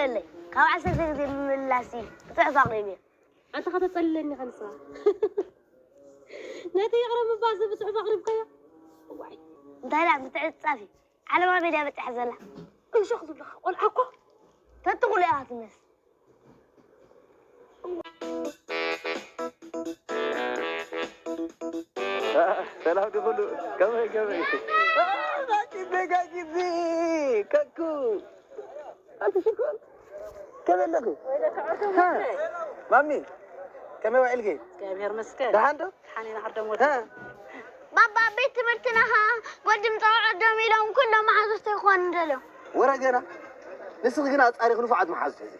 የለይ። ካብ ዓሰርተ ግዜ ምምላስ እዩ ብጽሑፍ ኣቕሪበዮ። ኣንታ ከተጸልለኒ ኢኻ ንስኻ። ነቲ ይቕረ ምባል እዚ ብጽሑፍ ኣቕሪብካዮ? እዋይ። እንታይ ደኣ ምትዕጻፍ እዩ። ዓለማ ሜድያ በጺሓ ዘላ። እሾኽ ዝብለኻ ቆልዓ እኮ። ተትቑሉ ኢኻ ትመስል። ሰላም ዲኹሉ? ከመይ፣ ከመይ? አ፣ ጋጊ፣ ጋጊ፣ ከኩ። ኣንቲ ሽኮር፣ ከመይ ኣለኺ? ሃ፣ ማሚ፣ ከመይ ውዒልኪ? እግዚኣብሔር ይመስገን። ደሓን ዶ? ደሓን ኢና፣ ዓዶም ወዲ። ሃ። ባባ፣ ቤት ትምህርትና ኸኣ ጎድም ጸውዖ ደም ኢሎም ኩሎም መሓዙተይ ክኾኑ ደልዮም። ወረ ገና? ንስኺ ግን ኣጻሪኺ ንፉዓት መሓዙት ሒዚ።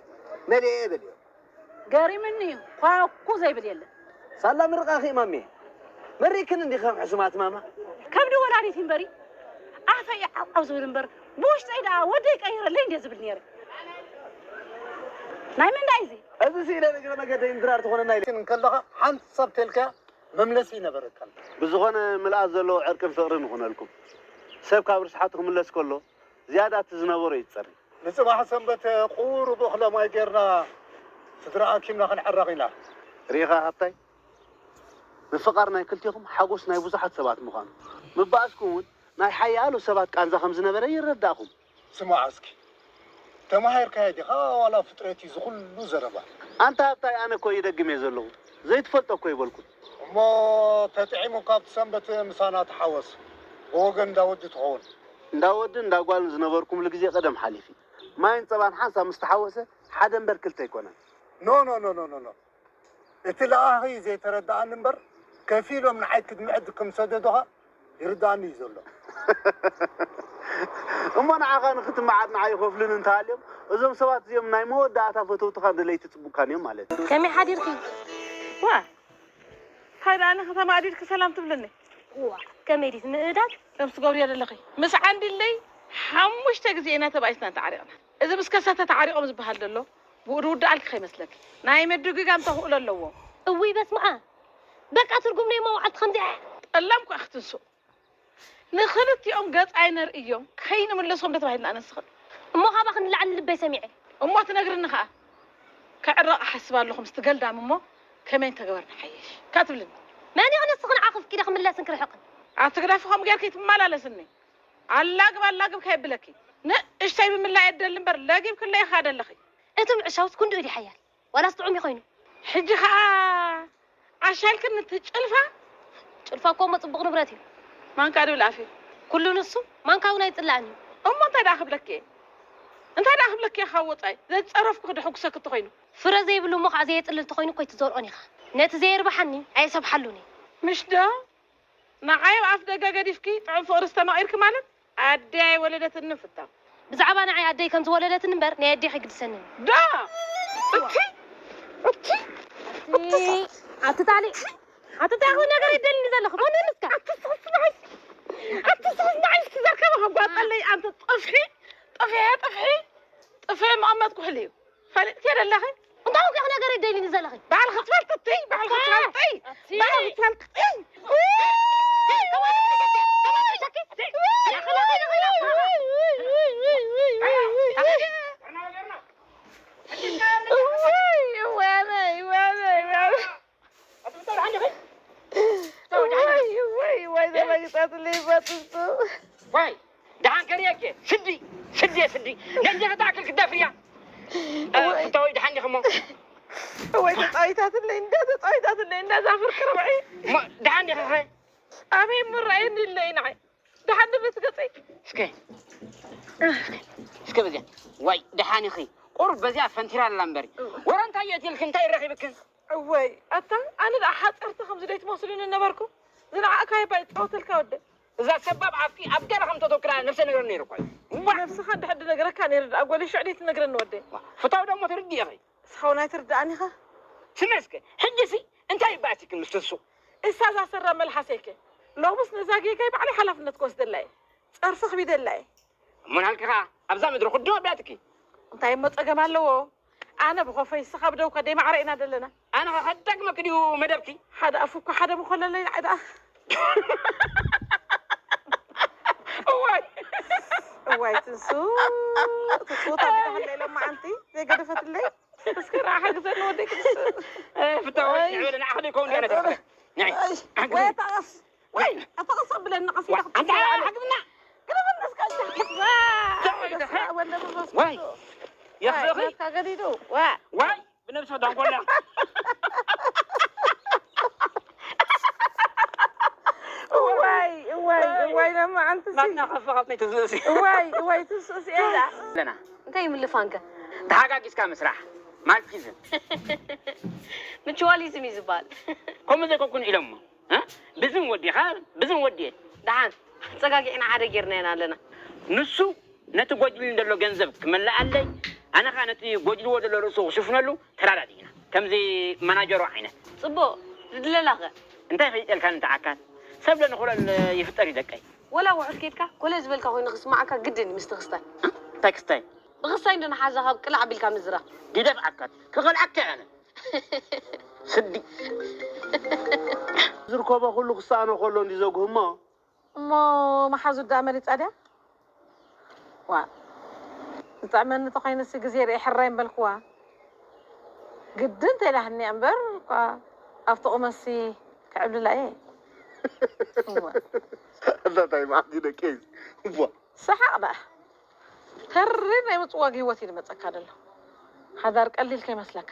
መሊኤ እየ በልዮ። ገሪምኒ እዩ። ኳኩ ዘይብል የለን። ሳላ ምርቓኺ ማሜ። መሪቅክን እንዲኺ ከም ሕሱማት ማማ። ከብዲ ወላዲት እምበሪ፣ ኣፈይ ዓው ዓው ዝብል እምበር፣ ብውሽጠይ ደኣ ወደይ ቀይረለይ እንድየ ዝብል ነይረ። ናይ መን ደኣ እዩ እዚ? እዚ ስኢለ ንእግረ መገደይ እንድራር ትኾነና ኢለ እንከለኻ ሓንሳብ ተልካ መምለሲ ይነበረካን። ብዝኾነ ምልኣት ዘለዎ ዕርቅን ፍቕርን ይኹነልኩም። ሰብ ካብ ርስሓቱ ክምለስ ከሎ ዝያዳ እቲ ዝነበሮ እዩ ዝጸሪ። ንጽባሕ ሰንበት ቁሩብ እኽለ ማይ ጌርና ስድራ ኣኪብና ክንዕረቕ ኢና። ርኢኻ ሃብታይ፣ ምፍቓር ናይ ክልቴኹም ሓጎስ ናይ ብዙሓት ሰባት ምዃኑ፣ ምባኣስኩም እውን ናይ ሓያሎ ሰባት ቃንዛ ከም ዝነበረ ይረዳእኹም። ስማዕ እስኪ፣ ተማሂርካዮ ዲኻ ዋላ ፍጥረት እዩ ዝኹሉ ዘረባ? ኣንታ ሃብታይ፣ ኣነ እኮ ይደግም እየ ዘለኹ፣ ዘይትፈልጦ እኮ ይበልኩን። እሞ ተጥዒሙ ካብቲ ሰንበት ምሳና ተሓወስ፣ ብወገን እንዳ ወዲ ትኸውን። እንዳ ወድን እንዳ ጓልን ዝነበርኩምሉ ግዜ ቀደም ሓሊፉ። ማይን ጸባን ሓንሳብ ምስ ተሓወሰ ሓደ እምበር ክልተ ኣይኮነን። ኖ፣ ኖ፣ ኖ፣ ኖ፣ ኖ፣ ኖ። እቲ ለኣኺ ዘይተረድኣኒ እምበር፣ ከፊሎም ንዓይ ክድሚ ሕጂ ከም ዝሰደዱኻ ይርድኣኒ እዩ ዘሎ። እሞ ንዓኻ ንኽትመዓድ ንዓይ ይኸፍሉኒ እንተሃልዮም፣ እዞም ሰባት እዚኦም ናይ መወዳእታ ፈተውትኻን ደለይቲ ጽቡቕካን እዮም ማለት እዩ። ከመይ ሓዲርኪ? ዋ! ሃይ ደኣ ንኸተማ ኣዲድኪ ሰላም ትብልኒ? ዋ! ከመይ ድዩ ምእዳድ? ከምዚ ትገብርዮ ዘለኺ። ምስ ዓንዲለይ ሓሙሽተ ግዜ ኢና ተባኢስና ተዓሪቕና። እዚ ምስ ከሰተ ተዓሪቖም ዝበሃል ዘሎ፣ ብኡ ድውድኣልኪ ከይመስለኪ። ናይ ምድግጋም ተኽእሎ ኣለዎ። እውይ በስመ ኣብ! በቃ ትርጉም ናይ መዋዕልቲ ከምዚኣ እያ። ጠላም እኮ ክትንስኡ። ንኽልቲኦም ገጽ ኣይነርእዮም፣ ከይንምለሶም ዶ ተባሂልና ኣነስኽን። እሞ ካባኺ ንላዕሊ ልበይ ሰሚዐ። እሞ ትነግርኒ ኸኣ። ክዕረቕ እሓስብ ኣለኹ ምስቲ ገልዳም እሞ ከመይ እንተገበርና ሓይሽ? ካትብልኒ። መን ኢኺ ንስኽን ዓኽፍኪ ዶ ክምለስን ክርሕቕን? ኣቲ ግደፊ ከምኡ ጌርኪ ትመላለስኒ። ኣላግብ ኣላግብ ከየብለኪ። ንእሽተይ ምምላእ የደሊ እምበር ለጊብክለይ ኢኻ ደለኺ። እቲ ምዕሻውስ ክንድኡ ድዩ ሓያል? ዋላስ ጥዑም እዩ ኮይኑ? ሕጂ ኸኣ ዓሻልክን እቲ ጭልፋ? ጭልፋ እኮ እሞ ጽቡቕ ንብረት እዩ። ማንካ ድብል ኣፍ እዩ። ኩሉ ንሱ፣ ማንካ እውን ኣይጽላእን እዩ። እሞ እንታይ ደኣ ክብለኪ እየ? እንታይ ደኣ ክብለኪ እየ ካብ ወጻኢ? ዘይጸረፍኩ ክድሕጉሰኪ እንተኾይኑ። ፍረ ዘይብሉ እሞ ኸኣ ዘየጽልል እንተኾይኑ እኮ ኣይትዘርኦን ኢኻ። ነቲ ዘየርብሓኒ ኣየሰብሓሉን እየ። ምሽ ዶ? ንዓይ ኣብ ኣፍ ደገ ገዲፍኪ ጥዑም ፍቕሪ ዝተማቒርኪ ማለት ኣደይ ኣይወለደትንን ፍታው። ብዛዕባ ንዓይ ኣደይ ከም ዝወለደትኒ እምበር ናይ ኣዴኺ ኣይግድሰንን። ዶ! እቲ! እቲ! ኣቲ፣ ኣቲ ታሊ፣ ኣቲ እንታይ ይኹን ነገር ይደልኒ ዘለኹ? ኮነ ንስካ? ኣቲ ስኽስ ንዓይ፣ ኣቲ ስኽስ ንዓይ እስኪ ዘርከበ ከጓጠለይ ኣንቲ ጥፍሒ፣ ጥፍሒ፣ ጥፍሒ፣ ጥፍሒ መቐመጥኩ ህልዩ። ፈሊጥኪ ደለኺ? እንታይ ወግዒ ነገር ይደልኒ ዘለኺ? ባዕልኺ ትፈልጥቲ፣ ባዕልኺ ትፈልጢ፣ ኣቲ! ባዕልኺ ትፈልጥቲ። እዋይ፣ እዋይ፣ እዋይ፣ እዋይ። እዋይ፣ እዋይ፣ እዋይ፣ ተረግጣትለይ በጥብጡ። ዋይ፣ ደሓን ከርእየኪ። ስዲ፣ ስዲ፣ ስዲ። ነንጀ ተኣክል ክትደፍርያ። እ፣ እዋይ። ፍታወይ፣ ደሓን ዲኺ እሞ? እዋይ፣ ተጻዊታትለይ፣ እንዳ ተጻዊታትለይ፣ እንዳ ዛፍር ክርብዒ። እሞ፣ ደሓን ዲኺ ኸ? ኣበይ እሞ ረኣየኒ ኢለይ ንዓይ። ደሓን ድብት ገጸይ። እስከ፣ እስከ፣ እስከ በዚያ። ዋይ፣ ደሓን ኢኺ። ቁሩብ በዚያ ፈንቲራ ኣላ እምበሪ። እወ። ወረ እንታይ የእትየልኪ፣ እንታይ ረኺብክን? እወይ፣ ኣታ፣ ኣነ ደኣ ሓጸርቲ ከምዚ ደይ ትመስሉኒ ነበርኩ። ዝነዓእካዮ እባ ይጻወተልካ ወደ። እዛ ሰባብ ኣፍኪ ኣብ ገለ ከም ተተኩራ ነብሰ ነግረኒ ነይሩ እኮ እዩ። ዋ! ነብስኻ እንድሕር ድነግረካ ነይሩ ደኣ፣ ጓለይ ሽዑ ደይ ትነግረኒ ወደ። ዋ! ፍታው ደሞ ትርድኢ ኢኺ። ንስኻ እውን ኣይትርድኣን ኢኻ። ስምዒ እስከ፣ ሕጂሲ እንታይ ይበኣሲክን ምስ ትንሱ? እሳ እዛ ሰራ መልሓሰይከ። ሎምስ ነዛ ጌጋይ ባዕለይ ሓላፍነት ክወስደላ እየ። ጸርፊ ክቢደላ እየ። እሞ ንሃልኪ ኸኣ ኣብዛ ምድሪ ኩድኖ ኣቢያትኪ። እንታይ እሞ ጸገም ኣለዎ? ኣነ ብኾፈይ፣ ንስኻ ብደውካ ደይ ማዕረ ኢና ዘለና። ኣነ ኸ ከዳግመኪ ድዩ መደብኪ? ሓደ ኣፉ እኮ ሓደ መኾለለይ ንዓይ ደኣ። እዋይ! ዋይ ትንሱ፣ ትስውታ ቢዳ ሃላ ኢሎም መዓልቲ ዘይገደፈትለይ። እስከ ረኣ ሓግዘኒ ወደይ ክትስእ። ፍታወይ፣ ኣይ። ንዕበለ፣ ንዓኻ ዘይከውን ድያ ነቲ ኣይ። ፍታወይ? ንዓይ፣ ኣይ። ሓግዘኒ። ወይ ተቐስ። ወይ፣ ኣታ ቀስ ኣብለኒ፣ ቀስ ኢላ ዋይ፣ ኣንታ ክትስእ። ሓግዝና። ግደፈኒ እስከ፣ ኣንታ። ዋ፣ ደስ ደሓን። ወልደ መንፈስ ዋይ። ቅዱስ። የኽፍእኺ? ዋይ፣ ናትካ ገዲዱ። ዋ። ዋይ፣ ብነብሲ ዳንጎላ። እዋይ፣ እዋይ፣ እዋይ፣ ለማዓንቲ ሲ። ናትና ከፋ ካብ ናይ ትዝእሲ። እዋይ፣ እዋይ፣ ትስእሲ እያ። ኣለና። እንታይ እዩ ምልፋንከ? ተሓጋጊዝካ ምስራሕ። ማልቲዝም። ምቹዋሊዝም እዩ ዝበሃል። ከምኡ ዘይኮንኩን ኢሎሞ። እ? ብዝን ወዲኻ፣ ብዝን ወዲኤ። ደሓን፣ ጸጋጊዕና ሓደ ጌርና ኢና ኣለና። ንሱ ነቲ ጎዲሉኒ ዘሎ ገንዘብ ክመልኣለይ፣ ኣነ ኸኣ ነቲ ጎዲልዎ ዘሎ ርእሱ ክሽፍነሉ ተረዳዲእና። ከምዚ መናጀሮ ዓይነት። ጽቡቕ፣ ዝድለላኸ? እንታይ ፈሊጠልካኒ እንተ ዓካል? ሰብ ለንኾለል ይፍጠር እዩ ደቀይ። ወላ ውሑድ ኬድካ፣ ኮለ ዝበልካ ኮይኑ ክስምዓካ ግድን እዩ ምስቲ ክስታይ። እንታይ ክስታይ? ብኽስታይ እንዶ ንሓዛ ካብ ቅላዕ ኣቢልካ ምዝራብ። ግደፍ ዓካል፣ ክኸልዓካ እየ ኣነ። ስዲ። ዝርከቦ ኩሉ ክሰኣኖ ከሎ እንዲ ዘጉህሞ። እሞ መሓዙ ደኣ መሪጻ ድያ? ዋ፣ ዝጥዕመኒ ተኾይኑሲ ግዜ ርእየ ሕራይ ምበልክዋ። ግድን ተይላህኒ እምበር እኳ ኣብቲ ቁመሲ ክዕብልላ እየ። እወ። እዛ ታይ መዓልቲ ደቂ እዋ። ሰሓቕ ደኣ። ተሪር ናይ ምጽዋግ ህይወት እዩ ዝመጸካ ዘሎ። ሓዳር ቀሊል ከይመስለካ።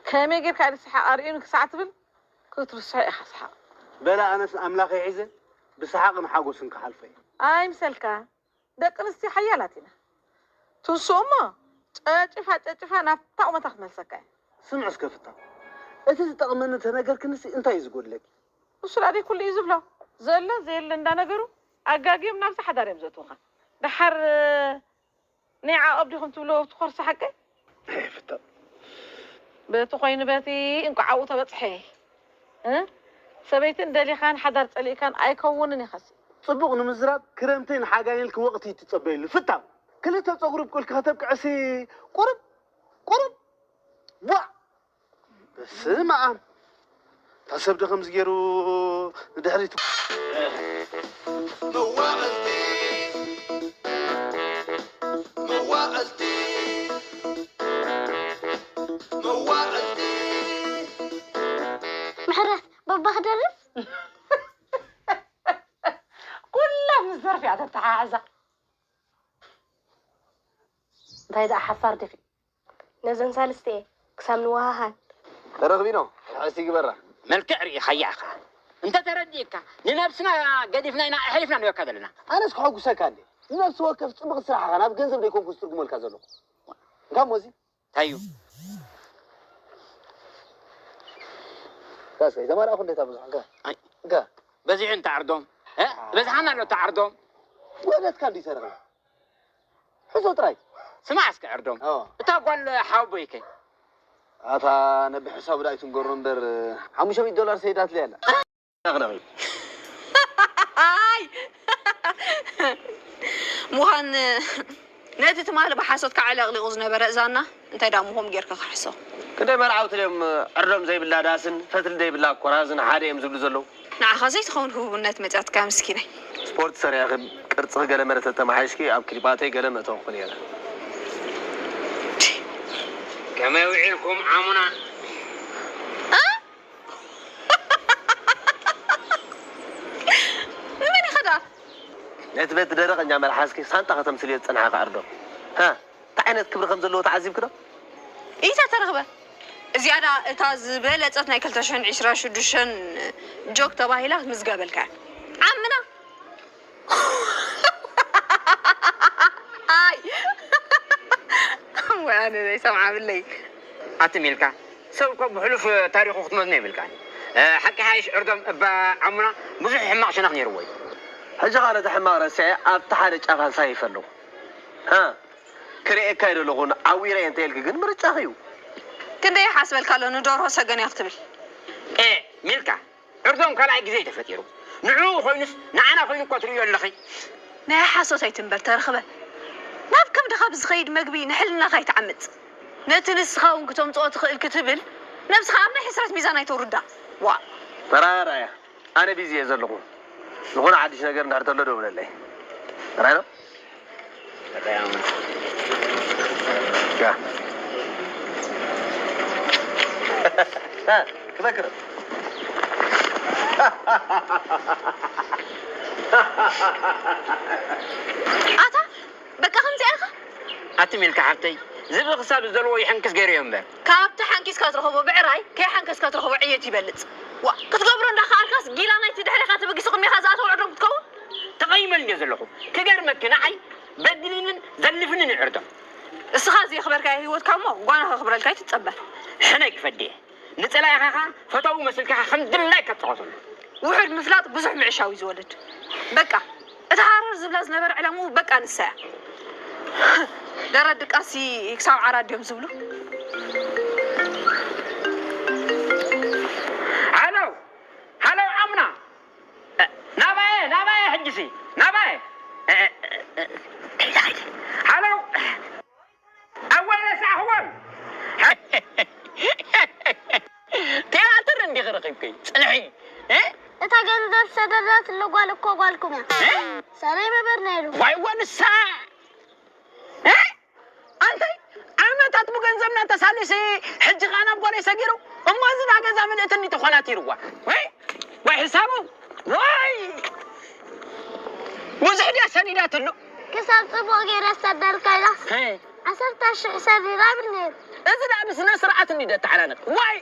ከመይ ጌርካ ድስሓቕ ኣርእዩኒ ክሳዕ ትብል ክትርስዖ ኢኻ ሰሓቕ። በለ ኣነስ ኣምላኸይ ሒዘ ብሰሓቕን ሓጎስን ክሓልፎ እየ። ኣይምሰልካ፣ ደቂ ኣንስትዮ ሓያላት ኢና። ትንስኡ እሞ ጨጭፋ ጨጭፋ ናብታ ቁመታ ክትመልሰካ እያ። ስምዒ እስከ ፍታ፣ እቲ ዝጠቕመኒ ተነገርክንሲ እንታይ እዩ ዝጎድለኪ? እሱ ደኣ ደይ ኩሉ እዩ ዝብሎ። ዘሎ ዘየለ እንዳነገሩ ኣጋግዮም ናብዚ ሓዳር እዮም ዘእትውኻ። ደሓር ናይ ዓቐብ ዲኹም ትብልዎ እቲ ኮርሲ ሓቀይ? ኣይፍታው። በቲ ኮይኑ በቲ እንቋዕ ኣብኡ ተበጽሐ። እ? ሰበይትን ደሊኻን ሓዳር ጸሊእካን ኣይከውንን ኢኻሲ። ጽቡቕ ንምዝራብ ክረምትን ሓጋይን ኢልኪ ወቕቲ ትጸበይሉ። ፍታው። ክልተ ጸጉሪ ኣብቁልኪ ከተብቅዕሲ ቁሩብ፣ ቁሩብ። ቧዕ! በስመ ኣብ! እታ ሰብ ዶ ከምዚ ገይሩ ንድሕሪት መዋቕልቲ፣ መዋቕልቲ፣ መዋቕልቲ። ምሕረት፣ ባባ ክደርፍ? ኩላ ምስ ደርፊ እያ ተተሓሕዛ። እንታይ ደኣ ሓፋር ዲኺ? ነዘን ሳልስተ እየ ክሳብ ንወሃሃን። ተረኽቢኖ፣ ርሕስቲ ግበራ። መልክዕ ርኢኻያ ኢኻ። እንተ ተረዲእካ፣ ንነብስና ገዲፍና ኢና ኣሕሊፍና ንበካ ዘለና። ኣነስ ክሐጉሰካ እንዴ? ንነፍሲ ወከፍ ጽቡቕ ስራሕኻ ናብ ገንዘብ ደይኮንኩ ዝትርጉመልካ ዘለኹ። እንካ እሞ እዚ። እንታይ እዩ? ካሰይ፣ ተማላእኹ እንዴት ኣብዝሑ፣ እንካ። ኣይ። እንካ። በዚሑ እንተ ዓርዶም። እ? በዝሓና ኣሎ እተ ዓርዶም። ወደትካ እንዲ ተረኽበ። ሕዞ ጥራይ። ስማዕ እስከ ዕርዶም። ኣዎ። እታ ጓል ሓወቦይከ? ኣታ ነቢ ሕሳቡ ዳኣ ኣይትንገሮ እምበር፣ ሓሙሽተ ሚእቲ ዶላር ሰይዳትለይ ኣላ። ኣይ! ምዃን ነቲ ትማሊ ብሓሶት ከዕለቕሊቑ ዝነበረ እዛና እንታይ ደኣ ምኾም ጌርካ ክሕሶ? ክንደይ መርዓውቲ ድዮም ዕርዶም ዘይብላ ዳስን ፈትሊ ዘይብላ ኮራዝን ሓደ እዮም ዝብሉ ዘለዉ? ንዓኻ ዘይትኸውን ህቡብነት መጺኣትካ ምስኪናይ። ስፖርት ሰሪዕኺ ቅርጽኺ ገለ መለ ተተመሓይሽኪ ኣብ ክሊፓተይ ገለ ምእተውኩ ነይረ። ከመይ ውዒልኩም ዓሙና? እ? ንመን ኢኻ ደኣ? ነቲ በቲ ደረቐኛ መልሓስኪ ሳንጣ ከተምስልዮ ዝጸናሕኪ ዕርዶም። ሃ? እንታይ ዓይነት ክብሪ ከም ዘለዎ ተዓዚብኪ ዶ? ኢታ ተረኽበ። እዚኣ ደኣ እታ ዝበለጸት ናይ ክልተ ሽሕን ዕስራን ሽዱሽተን ጆክ ተባሂላ ክትምዝገበልካ እያ። ዓምና። ኣይ። ወይ ኣነ ዘይሰምዓ ብለይ። ኣቲ ሚልካ፣ ሰብ እኮ ብሕሉፍ ታሪኹ ክትመዝኖ የብልካን። እ፣ ሓቂ ሓይሽ ዕርዶም እባ ዓሙና ብዙሕ ሕማቕ ሸነኽ ነይርዎ እዩ። ሕጂ ኸኣ ነቲ ሕማቕ ረሲዐ ኣብቲ ሓደ ጫፍ ኣንሳሂፈ ኣለኹ። ሃ? ክርእየካ ኣይደለኹን፣ ዓዊረ እየ እንተ ኢልኪ ግን ምርጫኺ እዩ። ክንደይ ይሓስበልካ ኣሎ፣ ንደርሆ ሰገን እያ ክትብል። ኤ፣ ሚልካ፣ ዕርዶም ካልኣይ ግዜ እዩ ተፈጢሩ። ንዕኡ ኮይኑስ ንዓና ኮይኑ እኮ ትርእዮ ኣለኺ። ናይ ሓሶት ኣይትንበር ተረኽበ። ናብ ከብድኻ ብዝኸይድ መግቢ ንሕልናኻ ኣይትዓምጽ። ነቲ ንስኻ እውን ክተምጽኦ ትኽእል ክትብል ነብስኻ ኣብ ናይ ሕስረት ሚዛን ኣይተውርዳ። ዋ። ተራራያ፣ ኣነ ቢዚ እየ ዘለኹ። ዝኾነ ሓድሽ ነገር እንድሕር ተሎ ደውለለይ። ራይሎ ያ ክዘክር ኣታ በቃ ከምዚኣ ኢኻ ኣቲ ሚልካ ሓፍተይ ዝብኢ ክሳብ ዝደልዎ ይሕንክስ ገይሩ እዮ እምበር ካብቲ ሓንኪስካ ትረኽቦ ብዕራይ ከይሓንከስካ ትረኽቦ ዕየት ይበልፅ ዋ ክትገብሮ እንዳኸኣልካስ ጊላ ናይቲ ድሕሬኻ ተበጊሱ ቅድሜኻ ዝኣተወ ዕድሮም ክትከውን ተቐይመ እንድየ ዘለኹ ክገርመኪ ንዓይ በድልንን ዘልፍንን ይዕርዶም እስኻ ዝየኽበርካዮ ህይወትካ እሞ ጓና ከኽብረልካ ኣይትፀበ ሕነይ ክፈድየ ንፀላኢኻ ኸዓ ፈታዊ መስልካ ከም ድላይካ ትፃወተሉ። ውሑድ ምፍላጥ ብዙሕ ምዕሻው እዩ ዝወልድ። በቃ እታ ሃረር ዝብላ ዝነበረ ዕላምኡ በቃ ንሳ እያ። ደረት ድቃሲ ክሳብ ዓራት ድዮም ዝብሉ? ሃለው ሃለው ዓምና ናባየ ናባየ ሕጅሲ ናባየ ሃለው ኣወይ ረሳዕኽዎም ቴያትር እንዲኺ ረኺብከይ ፅንሒ እ እታ ገንዘብ ዝሰደዳትሎ ጓል እኮ ጓልኩም እያ ሰረይ መበር ነይሩ ዋይ እወ ንሳ እ ኣንታይ ዓመታት ብገንዘብና ተሳሊሲ ሕጂ ኸዓ ናብ ጓለይ ሰጊሩ እሞ እዚ ዳ ገዛ ምልእትኒ ተኾናቲርዋ ወይ ወይ ሕሳቡ ወይ ብዙሕ ድያ ሰዲዳትሉ ክሳብ ፅቡቕ ገይረ ዝሰደልካ ኢላስ እ ዓሰርተ ሽሕ ሰዲዳ ብል ነይሩ እዚ ደኣ ብስነ ስርዓት እንዲ ደተሓናነቕ ዋይ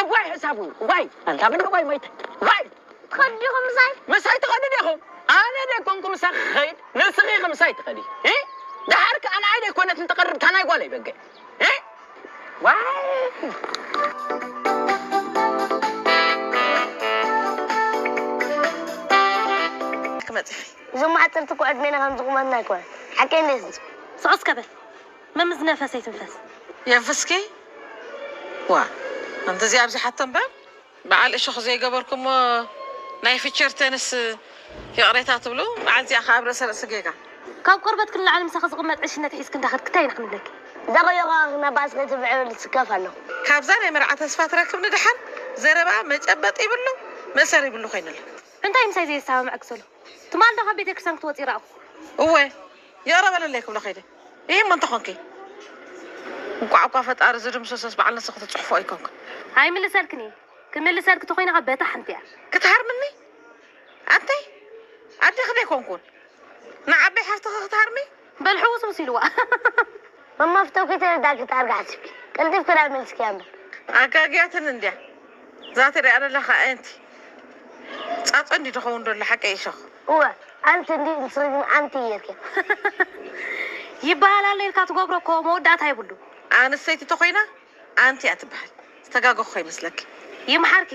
እዋይ ሕሳቡ ዋይ ኣንታ ምን ዋይ ሞይተ ዋይ ትኸዱ ዲኹም ምሳይ ምሳይ ትኸዱ ዲኹም ኣነ ደይኮንኩ ምሳኺ ክኸይድ ንስኺ ኢኺ ምሳይ ትኸዲ እ ደሓር ከኣ ንዓይ ደይኮነት ንትቐርብ እታ ናይ ጓለይ በገ እ ዋይ ክመፅእ እዞም መዓፅርቲ እኮ ዕድሜና ከም ዝቑመና ኣይኮነን ሓቀይ እንዴት ንፅእ ስዑስ ከበል መምዝነፈስ ኣይትንፈስ የንፍስኪ ዋ ኣንተ እዚኣ ኣብዚሓቶ እምበር በዓል እሾኽ ዘይገበርኩሞ ናይ ፊቸር ተንስ ይቕሬታ ትብሉ በዓል እዚኣ ከኣ ኣብ ርእሲ ርእሲ ጌጋ ካብ ቆርበትኪ ንላዕሊ ምሳኺ ዝቕመጥ ዕሽነት ሒዝኪ እንዳኸድኪ እንታይ ኢና ክንብለኪ እዛ ቆዮቓ ክነባእስ ነቲ ብዕብል ትስከፍ ኣለኹ ካብዛ ናይ መርዓ ተስፋ ትረክብ ንደሓር ዘረባኣ መጨበጢ ይብሉ መእሰሪ ይብሉ ኮይኑ ኣሎ እንታይ ምሳይ ዘየሰማምዐኪ ዘሎ ትማል ዶ ካብ ቤተክርስትያን ክትወፂ ረኣኹ እወ ይቕረ በለለይ ክብሎ ከይደ ይህ ምን ተኾንኪ እንቋዕ እኳ ፈጣሪ ዝድምሰሰስ በዓል ንስኺ ትፅሕፎ ኣይኮንኩን ኣይምልሰልክን እየ ክምልሰልኪ ተኾይነ ኸ በታ ሓንቲ እያ ክትሃርምኒ ኣንተይ ኣዴኺ ዶ ኣይኮንኩን ንዓበይ ሓፍትኺ ክትሃርሚ በል ሕውስውስ ኢልዋ እሞ ፍተውኪ ተረዳእኪ ጣርጋ ሓሲብኪ ቀልጢፍኪ ዳ መልስኪያ እምበር ኣጋግያትኒ እንድያ እዛ ትሪኣ ዘለኻ ኣየንቲ ፃፀ እንዲ ትኸውን ዘሎ ሓቀይ እሾኽ እወ ኣንቲ እንዲ ንስኺ ግን ኣንቲ ጌርኪ ይበሃል ኣሎ ኢልካ ትገብሮ እኮ መወዳእታ የብሉ ኣንስተይቲ ተኾይና ኣንቲ እያ ትበሃል ዝተጋገኹ ከይመስለኪ ይምሓርኪ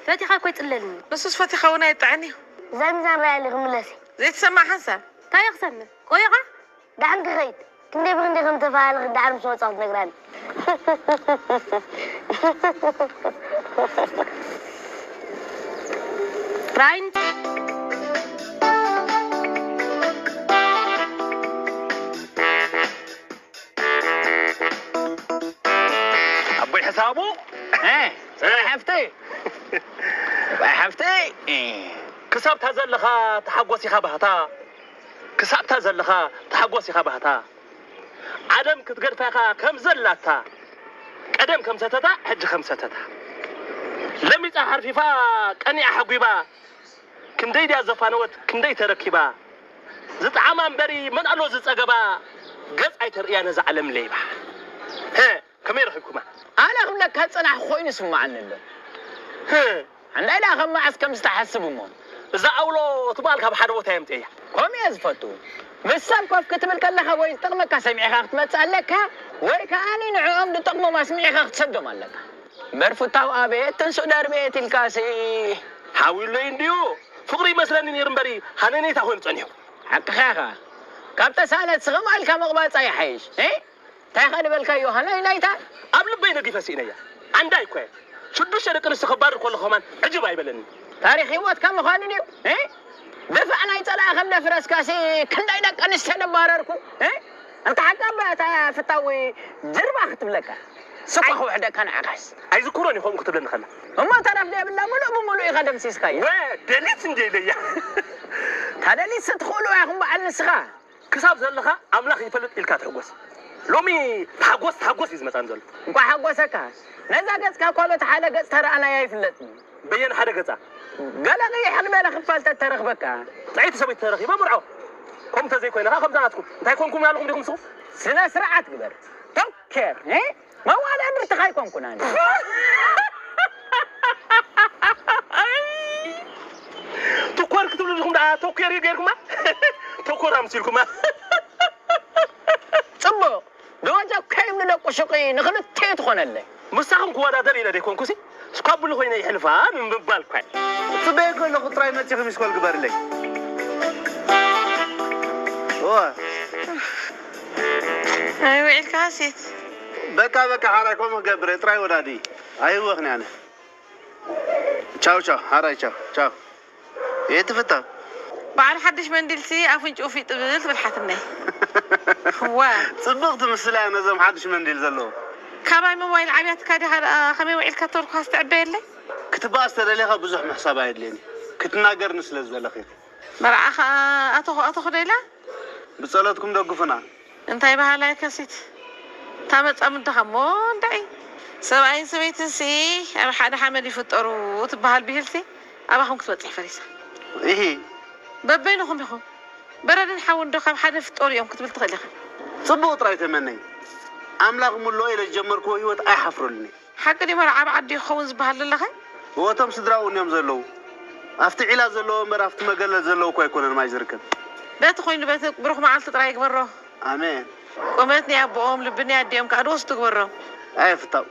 ፈቲኻ እኮ ይፅለልኒ ንሱስ ፈቲኻ እውን ኣየጥዕን እዩ እዛ ሚዛን ራያ ኣለኺ ምለሲ ዘይትሰማዕ ሓንሳብ እንታይ ክሰምዕ ቆይኻ ዳሕን ክኸይድ ክንደይ ብክንደይ ከም ተፈላለኺ ዳሕር ምስ ወፃኹ ትነግረኒ ራይን ኣቦይ ሕሳቡ ሰብኣይ ሓፍተይ ሰብኣይ ሓፍተይ ክሳብታ ዘለኻ ተሓጎስ ኢኻ ባህታ ክሳብታ ዘለኻ ተሓጎስ ኢኻ ባህታ ዓለም ክትገድፋ ኢኻ ከም ዘላታ ቀደም ከም ሰተታ ሕጂ ከም ሰተታ ለሚጻ ሓርፊፋ ቀኒኣ ሓጒባ ክንደይ ድያ ዘፋነወት ክንደይ ተረኪባ ዝጠዓማ እምበሪ መን ኣሎ ዝጸገባ ገጽ ኣይተርእያ ነዛ ዓለም ለይባ ሀ ከመይ ረኺብኩማ ኣነ ክብለካ ጽናሕ ኮይኑ ስምዓኒ ኣሎ ህ ኣንዳይ ደኣ ከም መዓስ ከም ዝተሓስብ እሞ እዛ ኣውሎ ትበሃል ካብ ሓደ ቦታ የምፅእያ ከምኡ እየ ዝፈቱ ምስ ሰብ ኮፍ ክትብል ከለኻ ወይ ዝጠቕመካ ሰሚዕኻ ክትመጽእ ኣለካ ወይ ከኣኒ ንዕኦም ዝጠቕሞም ኣስሚዕኻ ክትሰዶም ኣለካ እምበር ፍታው ኣቤት ትንሱእ ደርቤት ኢልካሲ ሓውዩለይ እንድዩ ፍቕሪ ይመስለኒ ነይሩ እምበሪ ሃነኔታ ኮይኑ ጸኒሑ ሓቅኻ ኢኻ ካብ ተሳእነት ስኽም ኣልካ ምቕባጻ ይሓይሽ እንታይ ኢኻ ዝበልካዮ ሃነይ ናይታ ኣብ ልበይ ነጊፈ ስኢነያ ዓንዳይ እኮ እየ ሽዱሽተ ደቂ ኣንስትዮ ከባርር ከለኹ ከማን ዕጅብ ኣይበለኒ ታሪኽ ህይወትካ ምዃኑ ድዩ ድፋዕ ናይ ጸላኢ ከም ደፍረስካሲ ክንደይ ደቂ ኣንስትዮ ደባረርኩ እንተ ሓቂ ኣባ እታ ፍታዊ ጅርባ ክትብለካ ስኳ ክውሕደካ ንዓኻስ ኣይዝክሮን እዩ ከምኡ ክትብለኒ ከላ እሞ ተረፍ ደብላ ምሉእ ብምሉእ ኢኻ ደምሲስካዮ ወደሊት እንደ ኢለያ ኣደሊስ ትኽእሉ ኢኹም በዓል ንስኻ። ክሳብ ዘለኻ ኣምላኽ ይፈልጥ ኢልካ ትሕጎስ። ሎሚ ተሓጎስ ተሓጎስ እዩ ዝመጻኒ ዘሎ። እንኳዕ ሓጎሰካ። ነዛ ገጽካ እኳ በቲ ሓደ ገጽ ተረኣናያ ኣይፍለጥን። በየን ሓደ ገጻ? ገለ ቅይሕ ዝበለ ክፋል ተተረኽበካ። ጥዕይቲ ሰበይቲ ተረኺበ መርዖ። ከምኡ ተዘይኮይነ ኸዓ ከምዛ ናትኩም። እንታይ ኮንኩም ኣለኹም ዲኹም ንስኹም? ስነ ስርዓት ግበር። ቶኬር፣ እ? መዋዳድርቲ ኣይኮንኩን ኣነ። ትኮር ክትብሉ ዲኹም ደኣ ቶኬር እዩ ገይርኩማ? ተኮር ኣምሲልኩማ። ጽቡቕ። ዶ ጃካይም ንደቁ ሹቂ ንኽልቲኡ ትኾነለይ። ምሳኹም ክወዳደር ኢለ ደይኮንኩሲ፣ ስኳብሉ ኮይነ ይሕልፋ ንምባል እኳ። ጽበየ ከለኹ ጥራይ መጺኺ ሚስኮል ግበርለይ። እወ። ኣይ ውዒልካ ሴት። በቃ፣ በቃ፣ ሓራይ ከምኡ ክገብር እየ፣ ጥራይ ወዳዲ። ኣይህወኽን ኣነ። ቻው፣ ቻው፣ ሓራይ ቻው፣ ቻው። የትፍታ? በዓል ሓድሽ መንዲልሲ ኣፍንጭኡ ፊጥ ብል ትብል ሓትነይ። እዋ። ጽብቕቲ ምስላ እያ ነዞም ሓድሽ መንዲል ዘለዎም። ካባይ ሞባይል ዓብያትካ ዲኻ ደኣ ከመይ ውዒልካ ተልኳስ ትዕበየለይ? ክትበኣስ ተደሊኻ ብዙሕ ምሕሳብ ኣየድልየን እዩ። ክትናገርኒ ስለ ዝደለኺ ኢኺ። መርዓ ኸኣ ኣተኹ-፣ ኣተኹ ዶ ኢላ? ብጸሎትኩም ደግፉና። እንታይ በሃላይ ከሲት። እታ መጻምድኻ እሞ እንድዒ። ሰብኣይን ሰበይትንሲ ኣብ ሓደ ሓመድ ይፍጠሩ ትበሃል ብሂልሲ ኣባኹም ክትበጽሕ ፈሪሳ። ኢሂ። በበይንኹም ኢኹም። በረድን ሓውን ዶ ካብ ሓደ ፍጠሩ እዮም ክትብል ትኽእል ኢኻ። ጽቡቕ ጥራይ ተመነይ። ኣምላኽ ምልኦ ኢለ ዝጀመርክዎ ህይወት ኣይሓፍረሉን እየ። ሓቂ ድዩ መርዓ ኣብ ዓዲ ክኸውን ዝበሃል ዘለኸ? እወ፣ እቶም ስድራ እውን እዮም ዘለዉ። ኣብቲ ዒላ ዘለዎ እምበር ኣብቲ መገለል ዘለዎ እኮ ኣይኮነን ማይ ዝርከብ። በቲ ኮይኑ በቲ ብሩኽ መዓልቲ ጥራይ ይግበሮ። ኣሜን። ቁመት ናይ ኣቦኦም ልቢ ናይ ኣዲኦም ከኣ ድወስቱ ግበሮም። ኣየ ፍታው።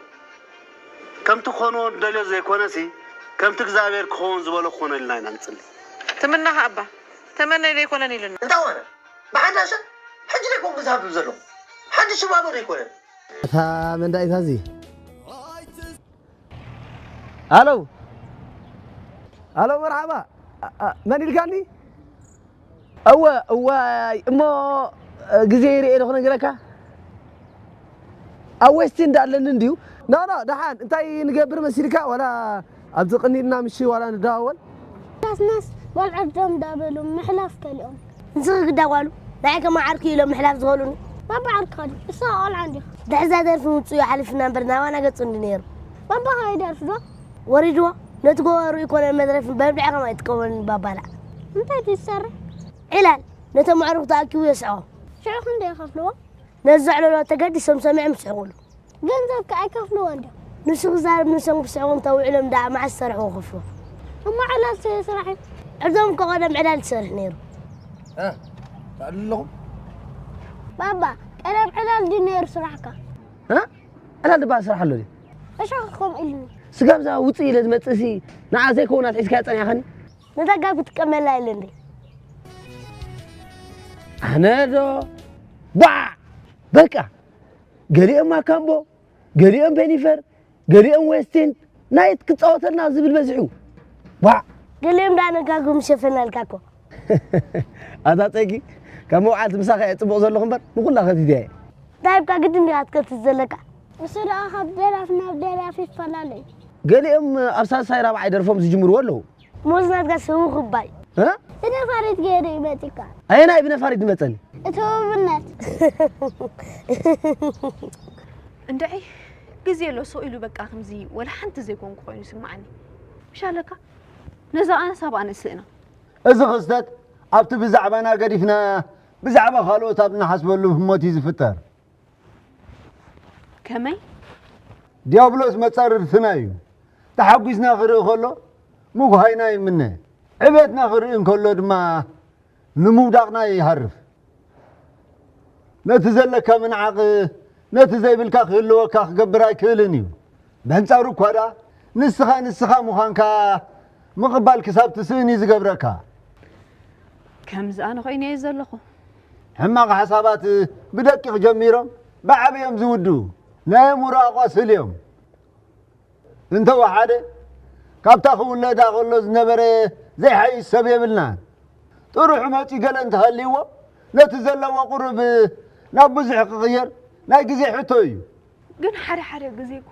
ከምቲ ክኾንዎ እንደልዮ ዘይኮነሲ፣ ከምቲ እግዚኣብሔር ክኸውን ዝበሎ ክኾነልና ኢና ንጽሊ። ትምናኻ ኣባ፣ ተመነይ ዘይኮነን ኢሉና። እንታይ ኾነ? ብሓዳሸ? ሕጂ ደይኮን ክዛብብ ዘለኹ። ሓድሽ ሽባቦ ደይኮነን። እታ መንዳኢታ እዚ። ኣሎ። ኣሎ፣ መርሓባ። ኣ-፣ ኣ-፣ መን ኢልካኒ? እወ፣ እዋይ፣ እሞ፣ እ፣ ግዜ ይርኤ ዶ ክነግረካ? ኣብ ዌስት ኢንድ ኣለኒ እንድዩ። ኖ፣ ኖ፣ ደሓን፣ እንታይ ንገብር መሲልካ? ዋላ ኣብዚ ቅኒልና ምሺ ዋላ ንደዋወል? ናስናስ፣ ቆልዑ ደም ዳበሉ ምሕላፍ ከሊኦም። ንስኺ ግዳ ጓሉ፣ ንዓይ ከማን ዓርኪ ኢሎም ምሕላፍ ዝኸሉኒ። ባባ ዓርክኻ ድዩ? ንስኻ ቆልዓ እንዲኻ። ድሕዛ ደርፊ ውጽኡ ሓሊፍና እምበር ናባና ገጹ እንዲ ነይሩ። ባባኻ ይደርፍ ዶ? ወሪድዎ፣ ነቲ ጎቦ ርእዩ ኮነ መድረፊ በብድዐ ከማን ይጥቀመሉ ባባላ። እንታይ ድዩ ዝሰርሕ? ዕላል፣ ነቶም ኣዕሩኽ ተኣኪቡ የስዕቖም። ሽዑ ክንደይ ይኸፍልዎ? ነዚ ዘዕለሎ ተገዲሶም ሰሚዖም ይስሕቑሉ። ገንዘብ ከ ኣይከፍልዎን ድዮም? ንሱ ክዛረብ ንሶም ክስሕቑ እንተ ውዒሎም ደኣ መዓስ ዝሰርሕዎ ክኸፍልዎ? እሞ ዕላል ስራሕ እዩ። ዕርዶም እኮ ቀደም ዕላል ትሰርሕ ነይሩ። እ? ትዕልል ኣለኹም? ባባ፣ ቀደም ዕላል ድዩ ነይሩ ስራሕካ? እ? ዕላል ድበሃል ስራሕ ኣሎ ድዩ? እሾኽ ከምኡ ኢሉኒ። ስጋብ እዛ ውፅእ ኢለ ዝመፅእሲ ንዓ ዘይከውን ኣትሒዝካያ ፀኒሕካኒ? ነታ ጋብ ክትጥቀመላ ኢለ እንዴ? ኣነ ዶ? ባዕ! በቃ! ገሊኦም ኣካምቦ፣ ገሊኦም ቤኒፈር፣ ገሊኦም ዌስቲን ናይት ክጻወተልና ዝብል በዚሑ። ዋዕ! ገሊኦም ደኣ ነጋግም ሸፈናልካ እኮ። ኣታ ጸጊ፣ ካብ መውዓልቲ ምሳኻ እየ ጽቡቕ ዘለኹ እምበር፣ ንኹላ ከቲትያ እየ። እንታይ ኢልካ ግድን ዲኻ ክትከትት ዘለካ? እሱ ደኣ ካብ ደራፊ ናብ ደራፊ ይፈላለ እዩ። ገሊኦም ኣብ ሳልሳይ ራብዓይ ደርፎም ዝጅምርዎ ኣለዉ። ሞዝ ናትካ ስቡ ክባይ። እ? ብነፋሪት ገይሩ ይመጽካ። ኣየናይ ብነፋሪት ዝመጸኒ? እቲ ውብነት። እንድዒ፣ ግዜ ኣሎ ስቕ ኢሉ በቃ ከምዚ ወላ ሓንቲ ዘይኮንኩ ኮይኑ ይስምዓኒ። ምሽ ኣለካ? ነዛ ኣነስ ኣብኣ ነስእና። እዚ ክስተት ኣብቲ ብዛዕባና ገዲፍና ብዛዕባ ካልኦት ኣብ እንሓስበሉ ህሞት እዩ ዝፍጠር። ከመይ? ዲያብሎስ መጻርርትና እዩ። ተሓጒስና ክርኢ ከሎ ምጉሃይና ይምነ። ዕቤትና ክርኢ እንከሎ ድማ ንምውዳቕና ይሃርፍ። ነቲ ዘለካ ምንዓቕ፣ ነቲ ዘይብልካ ክህልወካ ክገብር ኣይክእልን እዩ። በንጻሩ እኳ ደኣ ንስኻ ንስኻ ምዃንካ ምቕባል ክሳብ ትስእን እዩ ዝገብረካ። ከምዚ ኣነ ኮይነ እየ ዘለኹ። ሕማቕ ሓሳባት ብደቂቕ ጀሚሮም ብዓቢ እዮም ዝውድኡ። ናይ ኣእምሮ ኣቋስል እዮም። እንተ ወሓደ፣ ካብታ ክውለዳ ከሎ ዝነበረ ዘይሓይሽ ሰብ የብልናን። ጥሩሑ መጺኡ ገለ እንተሃልይዎ፣ ነቲ ዘለዎ ቁሩብ ናብ ብዙሕ ክቕየር ናይ ግዜ ሕቶ እዩ። ግን ሓደ ሓደ ግዜ እኮ፣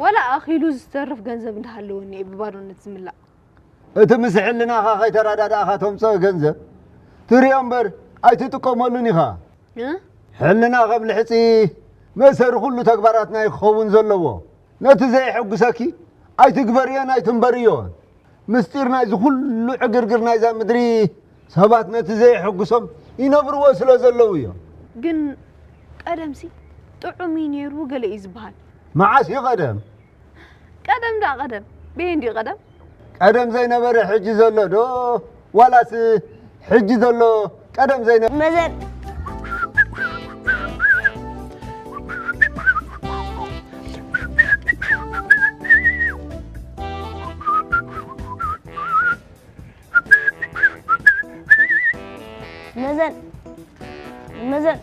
ወላ ኣኺሉ ዝተርፍ ገንዘብ እንተሃለወኒ እየ ብባዶነት ዝምላእ። እቲ ምስ ሕልናኻ ከይተረዳዳእኻ ተምፅኦ ገንዘብ ትሪኦ እምበር ኣይትጥቀመሉን ኢኻ። እ? ሕልና ከም ልሕፂ መእሰሪ ኩሉ ተግባራትና እዩ ክኸውን ዘለዎ። ነቲ ዘየሐጉሰኪ ኣይትግበርዮን ኣይትንበርዮን። ምስጢር ናይዚ ኩሉ ዕግርግር ናይዛ ምድሪ ሰባት ነቲ ዘየሐጉሶም ይነብርዎ ስለ ዘለዉ እዮም። ግን ቀደምሲ ጥዑም እዩ ነይሩ ገለ እዩ ዝበሃል። መዓስ እዩ ቀደም? ቀደም ዳ ቀደም በየን ድዩ ቀደም? ቀደም ዘይነበረ ሕጂ ዘሎ ዶ ዋላስ ሕጂ ዘሎ ቀደም ዘይነበረ? መዘን መዘን መዘን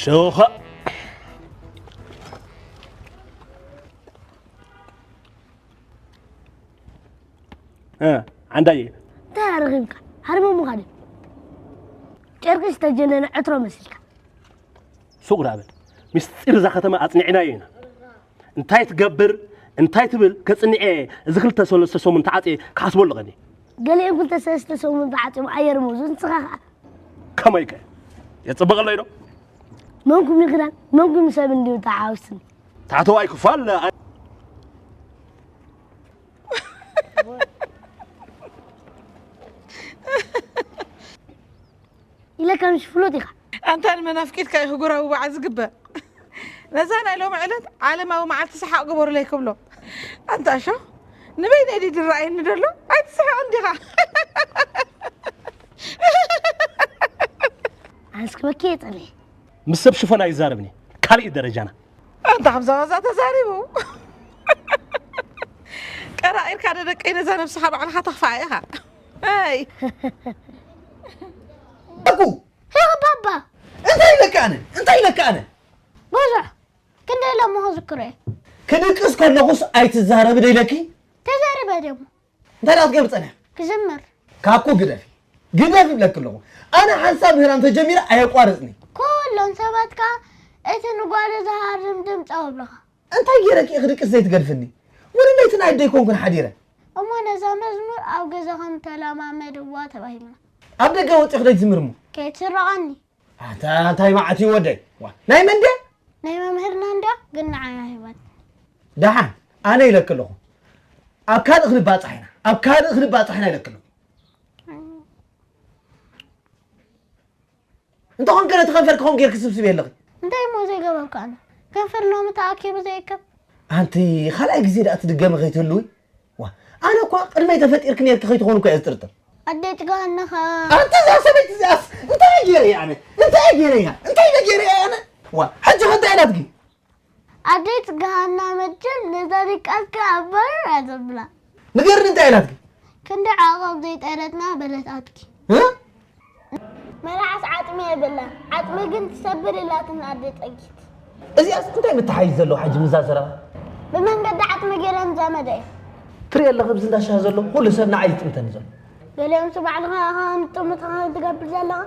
ሸውኻ እ፣ ዓንዳየ እንታይ ኣረኺብካ? ሃርመ ምዃን እዩ። ጨርቂ ዝተጀነነ ዕትሮ መሲልካ። ሱቕ ዳ በል። ምስጢር እዛ ከተማ ኣጽኒዕናዮ ኢና። እንታይ ትገብር እንታይ ትብል ከጽንዐ፣ እዚ ክልተ ሰለስተ ሰሙን ተዓጽየ ክሓስበሉ ቀኒ። ገሊኦም ክልተ ሰለስተ ሰሙን ተዓጽዮም ኣየርመዙ ንስኻ ኸዓ ከመይ ከ የጽብቐለይ ዶ? መንኩም ይኽዳን መንኩም ሰብ እንዲዩ ተሓውስን። ታሕተዋይ ክፋል ኢለ ከምሽ ፍሉጥ ኢኻ። ኣንታ ንመናፍቂትካ እዩ ክጉራዊ በዓ ዝግበር። ነዛ ናይ ሎሚ ዕለት ዓለማዊ መዓልቲ ሰሓቕ ግበሩለይ ክብሎ። ኣንታ እሾ ንበይነይ ድዩ ዝረኣየኒ ደሎ? ኣይትስሕቕ እንዲኻ። ኣንስክበኪ የጸለየ ምስ ሰብ ሽፎን ኣይዛረብን እየ። ካልእ ደረጃና። ኣንታ ከምዛ ዋዛ ተዛሪቡ። ቀራቒርካ ደደቀይ ነዛ ነብስኻ ባዕልኻ ተኽፋኣ ኢኻ። ኣይ ኣኩ ሄ ባባ እንታይ ኢለካ ኣነ እንታይ ኢለካ ኣነ ብዙሕ ክንደይ ኢሎሞ ክዝክሮ እየ ክድቅስ ከለኹስ ኣይትዛረብ ዶ ኢለኪ ተዛሪበ ድሞ እንታይ ደኣ ትገብር ጸኒሕ ክዝምር ካኩ ግደፊ ግደፊ ይብለኪ ኣለኹ ኣነ ሓንሳብ ምህራም ተጀሚረ ኣየቋርጽኒ ኩሎም ሰባት ከኣ እቲ ንጓሉ ዝሃርም ድምፂ ኣብለኻ እንታይ ገይረኪ ክድቅስ ዘይትገድፍኒ ወደ ለይቲ ናይ ደይ ኮንኩን ሓዲረ እሞ ነዛ መዝሙር ኣብ ገዛኹም ተለማመድዋ ተባሂልና ኣብ ደገ ወፂኹ ደይ ትዝምር እሞ ከይትስረቐኒ ኣታ እንታይ መዓት እዩ ወደይ ዋ፣ ናይ መን ድያ ናይ መምህርና እንድያ ግን ንዓና ሂባት ደሓን ኣነ ኢለኪ ኣለኹ ኣብ ካልእ ክንባፃሕ ኢና ኣብ ካልእ ክንባፃሕ ኢና ኢለኪ ኣለኹ እንተኾን ከ ነቲ ከንፈር ክኸውን ጌርኪ ስብስብ የለኺ እንታይ እሞ ዘይገበርኩ ኣነ ከንፈር ሎሚ ተኣኪቡ ዘይከብ ኣንቲ ካልኣይ ግዜ ደኣ ትድገሚ ከይትህልዊ ዋ ኣነ እኳ ቅድመይ ተፈጢርኪ ኔርኪ ከይትኾኑ እኳ እየ ዝጥርጥር ኣደይ ጥጋና ኸ ኣንቲ እዛ ሰበይቲ እዚኣስ እንታይ ገይረ እየ ኣነ እንታይ ገይረ እያ እንታይ ገይረ እያ ኣነ ዋ ሕጂ ከ እንታይ ኢላትኪ ኣደይ ጥጋና መቸም ነዛ ድቃስካ ኣባር ኣዘብላ ንገርኒ እንታይ ኢላትኪ ክንዲ ዓቐብ ዘይጠረትና በለት ኣትኪ እ? መርዓስ ዓፅሚ የብላን ዓፅሚ ግን ትሰብር ኢላትን ኣደ ፀጊት እዚኣስ እንታይ ምትሓይዝ ዘለዎ ሓጂ ምዛ ዘረባ ብመንገዲ ዓፅሚ ገይረን ዘመደ እዩ ትሪኦ ኣለኺ ብዚ እንዳሻ ዘሎ ኩሉ ሰብ ንዓይ ዝጥምተኒ ዘሎ ገሊኦም ሱ ባዕልኻ ከምጥምትኻ ትገብር ዘለኻ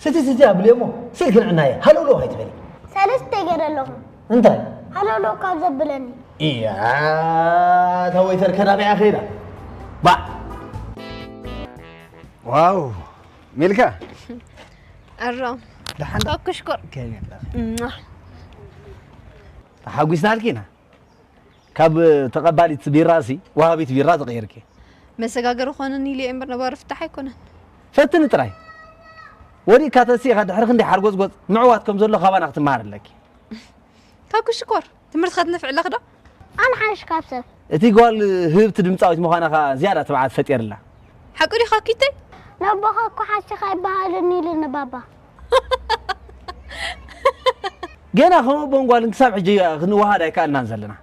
ስቲ ስቲ ኣብልዮ እሞ ሲል ክንዕናየ ሃለውለው ኣይትበሊ ሰለስተ ገይረ ኣለኹ እንታይ ሃለውለው ካብ ዘብለኒ እያ እታ ወይተር ከዳቢያ ከይዳ ባዕ ዋው ሚልካ ኣሮም ደሓን ኮኩሽኮር ከመይ ኣለኺ እማ ተሓጒስናልኪ ኢና ካብ ተቐባሊት ቢራሲ ወሃቢት ቢራ ተቐይርኪ መሰጋገሪ ኮነኒ ኢለ እየ እምበር ነባሪ ፍታሕ ኣይኮነን ፈትኒ ጥራይ ወዲእካ ተሲእኻ ድሕሪ ክንደይ ሓርጎፅጎፅ ምዕዋት ከም ዘሎ ካባና ክትመሃር ኣለኪ ካብ ክሽኮር ትምህርቲ ከትነፍዕ ኣለክ ዶ ኣነ ሓይሽ ካብ ሰብ እቲ ጓል ህብቲ ድምፃዊት ምዃና ከዓ ዝያዳ ትብዓት ፈጢርላ ሓቂ ዲኻ ኪተይ ነቦኻ እኮ ሓሲኻ ይበሃልን ኢሉኒ ባባ ገና ከም ኣቦን ጓልን ክሳብ ሕጂ ክንወሃድ ኣይከኣልናን ዘለና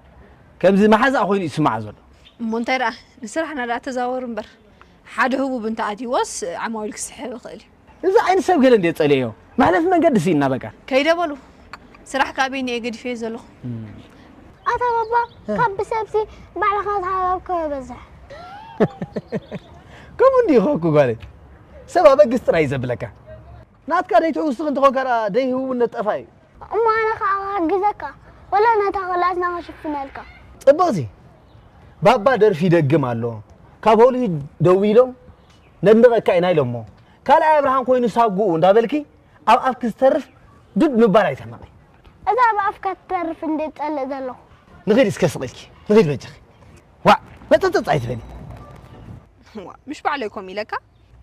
ከምዚ መሓዛእ ኮይኑ ይስማዓ ዘሎ እሞ እንታይ ደኣ ንስራሕና ደኣ ተዛወሩ እምበር ሓደ ህቡብ እንተኣትይዎስ ዓማዊል ክስሕብ ይኽእል እዩ እዚ ዓይነት ሰብ ገለ እንደ ጸልዮ መሕለፊ መንገዲ ስኢና በቃ ከይደ በሉ ስራሕ ካበይ ንኤ ገዲፈዮ ዘለኹ ኣታ ባባ ካብ ብሰብሲ ባዕልኻ ዝሃበብከ በዝሕ ከምኡ እንዲዩ ኸኩ ጓለይ ሰብ ኣበግስ ጥራይ እዩ ዘብለካ ናትካ ደይትውስኽ እንተኾንካ ደይ ህቡብነት ጠፋ እዩ እሞ ኣነ ከዓ ክሕግዘካ ወላ ነታ ክላስና ክሽፍነልካ ጽቡቕሲ ባባ ደርፊ ይደግም ኣሎ። ካብ ሆሊውድ ደዊሎም ነድንቐካ ኢና ኢሎሞ። ካልኣይ ኣብርሃም ኮይኑ ሳጉኡ እንዳበልኪ ኣብ ኣፍኪ ዝተርፍ ዱድ ምባል ኣይተመቒ። እዛ ብኣፍካ ትተርፍ እንደ ጸልእ ዘለኹ። ንኺድ እስከ ስቕ ኢልኪ ንኺድ በጃኺ። ዋዕ መጠጠጥ ኣይትበሊ። ዋ፣ ምሽ ባዕለይ ኮም ኢለካ።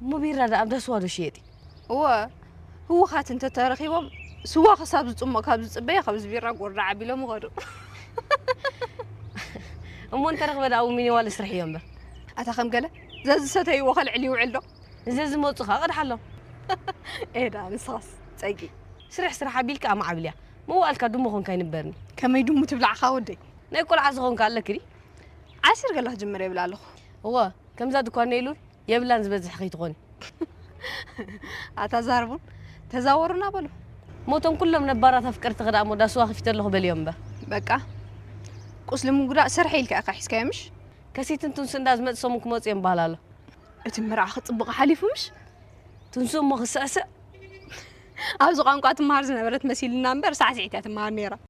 እሞ ቢራ ደኣ ኣብ ዳስዋ ዶ ሽየጥ እዩ? እወ፣ ህውኻት እንተተረኺቦም ስዋ ክሳብ ዝጽሞቕ ካብ ዝጽበየ ካብዚ ቢራ ጎርዳዕ ኣቢሎም ይኸዱ። እሞ እንተረኽበ ደኣ ኣብኡ ሚኒዋል ስርሕ እዮ እምበር። ኣታ ከም ገለ ዘዝሰተይዎ ከልዕል ይውዕል ዶ? ንዘዝመፁ ከዓ ቀድሓሎም። ኤዳ ንስኻስ ጸጊ ስራሕ ስራሕ ኣቢልካ ኣማዓብልያ። መዋእልካ ድሙ ኾንካ ይንበርኒ። ከመይ ድሙ ትብላዕኻ ወደይ? ናይ ቆልዓ ዝኾንካ ኣለኪ ድዩ? ዓሲር ገለ ክጅምር የብል ኣለኹ። እወ ከምዛ ድኳን ነይሉን የብላን ዝበዝሕ ከይትኾኒ። ኣታ ዛርቡን ተዛወሩና በሉ። ሞቶም ኩሎም ነባራት ኣፍቀርቲ ክዳ እሞ ዳስዋ ከፊተ ኣለኹ በልዮም እምበር። በቃ ቁስሊ ምጉዳእ ስርሐ ኢልካ ኢኻ ሒዝካዮ ምሽ? ከሲትን ትንሱ እንዳ ዝመፅሶም ክመፁ እዮም በሃል ኣሎ። እቲ መርዓ ክፅብቕ ሓሊፉ ምሽ? ትንሱ እሞ ክስዕስዕ ኣብዚ ቋንቋ ትመሃር ዝነበረት መሲልና እምበር ሳዕስዒት እያ ትመሃር ነይራ።